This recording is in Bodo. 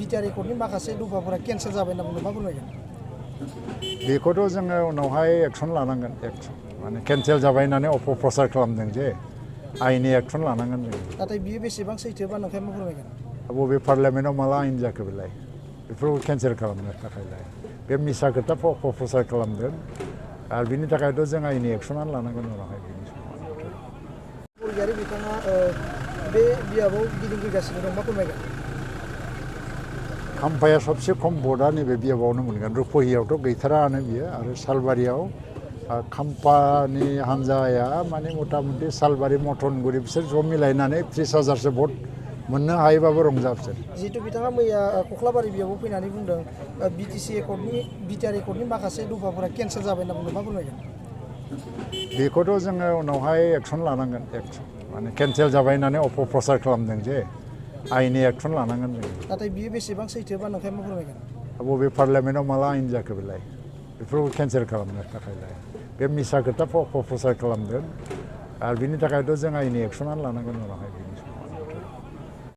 BTR रेकर्डनि माखासे दफाफोरा केन्सेल जाबाय होनना बुंदों मा फोरमायगोन? बेखौथ' जोङो उनावहाय एक्सन लानांगोन माने केन्सेल जाबाय होननानै अपप्रचार खालामदों जे आयेननि एक्सन लानांगोन जों। नाथाय बियो बेसेबां सैथो बा नंखाय मा फोरमायगोन? बबे पार्लियामेन्टआव माला आयेन जाखो बेलाय बेफोरखौ केन्सेल खालामनो थाखायलाय बे मिसा खोथा अपप्रचार खालामदों आरो बिनि थाखायथ' जों आयेननि एक्सनानो लानांगोन उनावहाय बिनि समाव। बरगयारि बिथाङा बे बियाबाव गिदिंफैगासिनो दं मा फोरमायगोन? खाम्फाया सबसे खम भटआ नैबे बियाबावनो मोनगोन। रुपहियावथ' गैथारानो बियो आरो सालबारियाव खाम्फानि हान्जाया माने मथा मथि सालबारि मथनगुरि बिसोर ज' मिलायनानै 30,000सो भट मोननो हायोबाबो रंजा बिसोर। जिहेतु बिथाङा मैया कख्लाबारि बियाबाव फैनानै बुंदों BTR रेकर्डनि माखासे दफाफोरा केन्सेल जाबाय होनना बुंदों मा फोरमायगोन? बेखौथ' जोङो उनावहाय एक्सन लानांगोन माने केन्सेल जाबाय होननानै अपप्रचार खालामदों जे आयेननि एक्सन लानांगोन जों। नाथाय बियो बेसेबां सैथो बा नंखाय मा फोरमायगोन? बबे पार्लियामेन्टआव माला आयेन जाखो बेलाय बेफोरखौ केन्सेल खालामनो थाखायलाय बे मिसा खोथा अपप्रचार खालामदों आरो बिनि थाखायथ' जों आयेननि एक्सनानो लानांगोन उनावहाय बिनि समाव।